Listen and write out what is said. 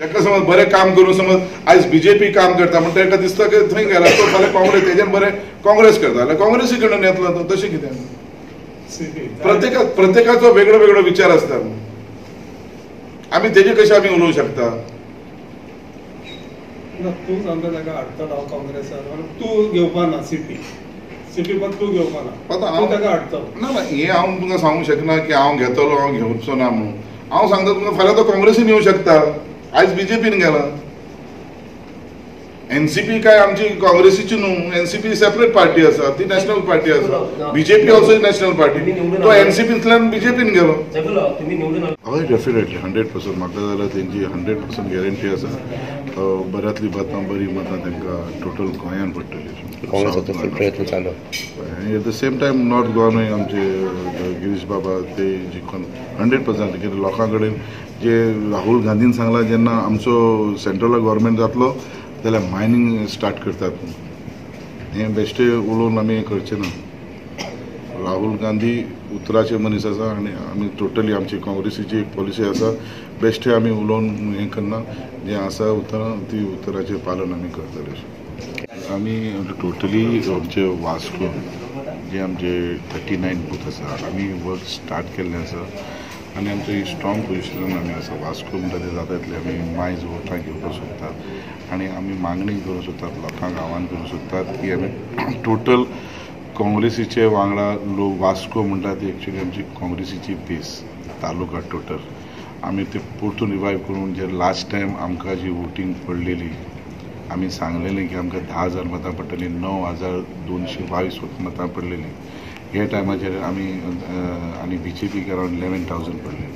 ताका समज बरें काम करून समज आयज बीजेपी काम करता म्हण ताका दिसता की थंय गेला तो फाल्यां काँग्रेस तेजेन बरें काँग्रेस करता जाल्यार काँग्रेसी कडल्यान येतलो तो. तशें कितें प्रत्येकाचो वेगळो वेगळो विचार आसता. आमी तेजे कशें आमी उलोवंक शकता? तूं सांगता ताका हाडटलो हांव काँग्रेसान, तूं घेवपा ना सीटी सीटी पण तूं घेवपा ना, हांव ताका हाडटलो ना. हें हांव तुमकां सांगूंक शकना की हांव घेतलो हांव घेवचो ना म्हणून. हांव सांगता तुमकां फाल्यां तो काँग्रेसीन येवंक शकता, आयज बीजेपीन गेला. एनसीपी काय आमची काँग्रेसीची न्हू, एनसीपी सेपरेट पार्टी आसा, ती नॅशनल पार्टी आसा. बीजेपी ऑल्सो नॅशनल पार्टी, तो एनसीपींतल्यान बीजेपीन गेलो. हय डेफिनेटली 100% म्हाका जाल्यार तेंची 100% गॅरंटी आसा. बऱ्यांतली मतां बरी मतां तांकां टोटल गोंयान पडटली. प्रयत्न चालू. At the same time north गोवानूय आमचे गिरीश बाबा ते जिखून 100% कित्याक लोकां कडेन जे राहुल गांधीन सांगलां जेन्ना आमचो सेंट्रल गव्हर्मेंट जातलो जाल्यार मायनींग स्टार्ट करतात. हें बेश्टें उलोवन आमी करचें ना. राहुल गांधी उतराचे मनीस आसा आनी आमी टोटली आमची काँग्रेसीची एक पॉलिसी आसा, बेश्टें आमी उलोवन हें करना, जें आसा उतरां ती उतराचें पालन आमी करतले. आमी टोटली आमचे वास्को जे आमचे 39 बूथ आसा आमी वर्क स्टार्ट केल्लें आसा आनी आमचे स्ट्रॉंग पोजिशनान आमी आसा. वास्को म्हणटा ते जाता तितले आमी मायज वोटां घेवपाक सोदतात आनी आमी मागणी करूंक सोदतात, लोकांक आव्हान करूंक सोदतात की आमी टोटल काँग्रेसीचे वांगडा लोक. वास्को म्हणटा ती एक्चुली आमची काँग्रेसीची बेस तालुका टोटल आमी ते परतून रिवायव करून जे लास्ट टायम आमकां जी वोटींग पडलेली आमी सांगलेलें की आमकां 10,000 मतां पडटलीं, 9,222 मतां पडलेलीं. ह्या टायमाचेर आमी आनी बीजेपीक अरावंड 11,000 पडलेली.